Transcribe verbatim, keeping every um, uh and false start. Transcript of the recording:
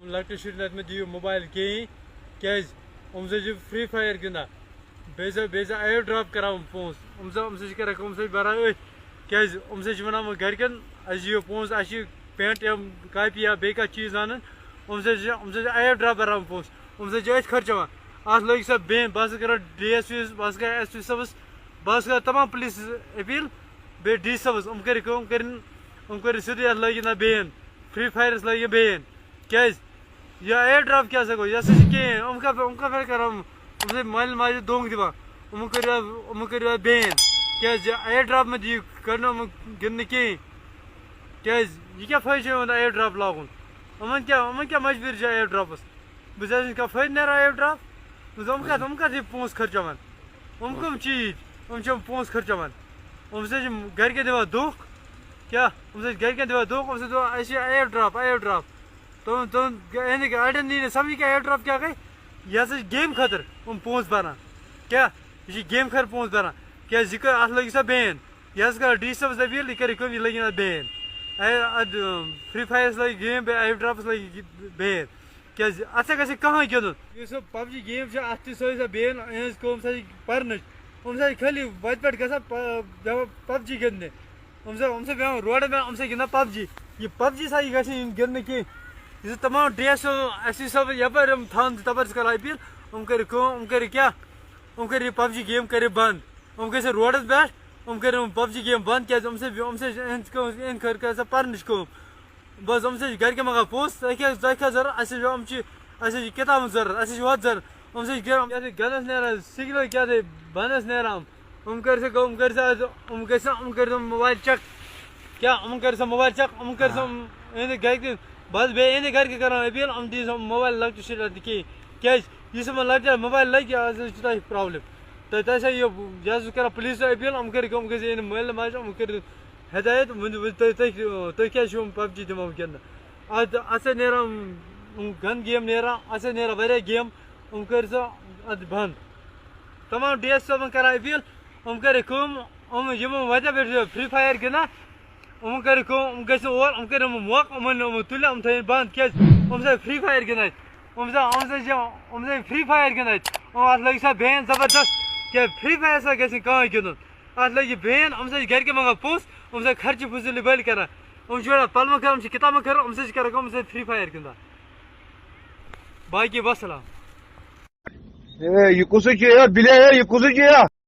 لۄکٹٮ۪ن شُرٮ۪ن اَتہِ مہ دِیِو موبایل کِہیٖنۍ، کیٛازِ یِم زَن چھِ فرٛی فایَر گِنٛدان، بیٚیہِ زَن بیٚیہِ زَن اییر ڈراپ کَران یِم پونٛسہٕ، یِم زَن یِم زَن چھِ کَران کٲم، یِم زَن چھِ بَران أتھۍ، کیٛازِ یِم زَن چھِ وَنان وۄنۍ گَرِکٮ۪ن، اَسہِ دِیِو پونٛسہٕ، اَسہِ چھِ پینٹ یا کاپی یا بیٚیہِ کانٛہہ چیٖز اَنُن، یِم زَن چھِ یِم زَن چھِ اییر ڈراپ بَران پونٛسہٕ، یِم زَن چھِ أتھۍ خرچاوان، اَتھ لٲگِو سا بین، بہٕ ہسا کَرو ڈی ایس پی یَس، بہٕ ہسا کَرٕ ایس پی صٲبَس، بہٕ ہسا کَرٕ تَمام پُلیٖسَس أپیٖل، بیٚیہِ ڈی سی صٲبَس، یِم کٔرِو کٲم، کٔرِن یِم کٔرِو سیوٚدُے اَتھ لٲگِو نہ بین، فرٛی فایرَس لٲگِو بین، کیٛازِ؟ یہِ اییر ڈراپ کیٛاہ سا گوٚو؟ یہِ ہسا چھِ کِہیٖنۍ۔ یِم کَپٲرۍ یِم کَپٲرۍ کَرَن؟ یِم چھِ مالٮ۪ن ماجہِ دھونٛکہٕ دِوان۔ یِمَن کٔرِو یِمَن کٔرِو بین۔ کیٛازِ یہِ اییر ڈراپ مہ دِیِو، کٔرِو نہٕ یِمَن گِنٛدنہٕ کِہیٖنۍ۔ کیٛازِ یہِ کیٛاہ فٲیدٕ چھُ یِمَن اییر ڈراپ لاگُن؟ یِمَن کیٛاہ یِمَن کیٛاہ مجبوٗری چھِ اییر ڈراپَس؟ بہٕ چھُس کانٛہہ فٲیدٕ نیران اییر ڈراپ؟ بہٕ چھُس یِم کَتھ یِم کَتھ یہِ پونٛسہٕ خرچاوان؟ یِم کٕم چیٖز؟ یِم چھِ یِم پونٛسہٕ خرچاوان۔ یِم سۭتۍ چھِ گَرِکٮ۪ن دِوان دھوکہٕ۔ کیٛاہ؟ یِم سۭتۍ چھِ گَرِکٮ۪ن دِوان دھوکہٕ، یِم سۭتۍ دِوان اَسہِ چھِ اییر ڈراپ، اییر ڈراپ۔ تِم تِم یعنی کہِ اَڑٮ۪ن یی نہٕ سَمجھ کہِ اییر ڈراپ کیٛاہ گٔے۔ یہِ ہسا چھِ گیم خٲطرٕ یِم پونٛسہٕ بَران۔ کیٛاہ؟ یہِ چھِ گیم خٲطرٕ پونٛسہٕ بَران۔ کیٛازِ یہِ کٔر اَتھ لٲگِو سا بین۔ یہِ ہسا کَرو ڈی سی صٲبَس اپیٖل، یہِ کَرِ کٲم، یہِ لٲگِن اَتھ بین۔ اے، اَتھ، اۭں، فرٛی فایرَس لٲگِو گیم، بیٚیہِ اییر ڈراپَس لٲگِو بین۔ کیٛازِ اَتھ چھا گژھِ کانٛہہ گِنٛدُن؟ یُس یہِ پب جی گیم چھِ، اَتھ تہِ سٲرِسٕے بین، یِہٕنٛز کٲم سا چھِ پَرنٕچ۔ یِم سا چھِ خٲلی وَتہِ پٮ۪ٹھ گژھان پ-، بیٚہوان پب جی گِنٛدنہِ۔ یِم سا، یِم سا بیٚہوان روڈَن پٮ۪ٹھ، یِم سا گِنٛدان پب جی۔ یہِ پب جی سا یہِ گژھِ نہٕ یِم گِنٛدنہٕ کینٛہہ۔ یہِ سا تَمام D S O, S P صٲب یَپٲرۍ یِم تھاوان چھِ، تَپٲرۍ چھِ کَران اپیٖل۔ یِم کٔرِو کٲم، یِم کٔرِو کیٛاہ؟ یِم کٔرِو یہِ پب جی گیم کٔرِو بنٛد۔ یِم گٔژھۍ روڈَس پٮ۪ٹھ، یِم کٔرِو یِم پب جی گیم بنٛد، کیٛازِ یِم سا، یِم سا چھِ یِہٕنٛز کٲم، یِہٕنٛدِ خٲطرٕ کَرِ سا پَرنٕچ کٲم۔ بس، یِم سا چھِ گَرِکٮ۪ن منٛگان پونٛسہٕ، تۄہہِ کیٛاہ، تۄہہِ کیٛاہ ضوٚرَتھ؟ اَسہِ چھِ یِم چھِ، اَسہِ چھِ کِتابَن ضوٚرَتھ، اَسہِ چھِ ہُتھ ضوٚرَتھ۔ یِم سا چھِ گِنٛدان، یَتھ گِنٛدنَس نیران سِگنَل کیٛاہ تھٲے بَنَس نیران۔ یِم کٔرۍ سا کٲم، یِم کٔرۍ سا، یِم گٔژھۍ سا، یِم کٔرۍ سا موبایِل چیک۔ کیٛاہ؟ یِم کٔرۍ سا موبایِل چیک، یِم کٔرۍ سا آ۔ یِم، یِہِنٛدِ گَرِکٮ۪ن، بَس بیٚیہِ یِہِنٛدِ گَرِکٮ۪ن کَران اپیٖل، یِم دِیِو سا موبایِل لۄکٹِس شُرِس اَتھِ کِہیٖنۍ۔ کیٛازِ؟ یُس یِمَن لۄکٹٮ۪ن موبایِل لَگہِ، آز حظ چھِ تۄہہِ پرٛابلِم۔ تۄہہِ، تۄہہِ چھا یہِ، یہِ حظ کَران پُلیٖسَس اپیٖل، یِم کٔرِو کٲم، یِم گٔژھۍ یِہِنٛدِ مٲلۍ ماجہِ، یِم کٔرِو ہدایت، ؤنِو، ؤنِو تُہۍ، تُہۍ، تُہۍ کیٛازِ چھِو یِم پب جی دِوان وٕنکٮ۪ن؟ اَتھ، اَتھ سۭتۍ نیران یِم گَن گیم نیران، اَتھ سۭتۍ نیران واریاہ گیم، یِم کٔرۍ سا اَتھ بنٛد۔ تَمام ڈی ایس صٲبَن کَران اپیٖل، یِم کٔرِو کٲم، یِم، یِم وَتہِ پٮ۪ٹھ چھِ فرٛی فایَر گِنٛدان، یِم کٔرِو کٲم، یِم گٔژھۍ نہٕ اور، یِم کٔرِو یِم موقعہٕ، یِمَن نہٕ یِمَن تُلہِ، یِم تھٲیِن بنٛد، کیٛازِ یِم چھِ فرٛی فایَر گِنٛدان اَتہِ، یِم چھِ، یِم چھِ، یِم چھِ فرٛی فایَر گِنٛدان اَتہِ، یِم اَتھ لٲگۍ سا بین زبردست، کیٛازِ فرٛی فایَر سا گژھِ نہٕ کانٛہہ گِنٛدُن۔ اَتھ لٲگِو بین، یِم سا چھِ گَرِکٮ۪ن منٛگان پونٛسہٕ، یِم سا خرچہِ فضوٗلی بٔلۍ کَران۔ یِم چھِ یورٕ پَلوَن کَران، یِم چھِ کِتابَن کَران، یِم سا چھِ کَران کٲم، یِم سا چھِ فرٛی فایَر گِنٛدان۔ باقی وَسَلام۔ اے، یہِ کُسُے چھُ؟ اے، بِلے، اے، یہِ کُسُے چھُ؟ اے،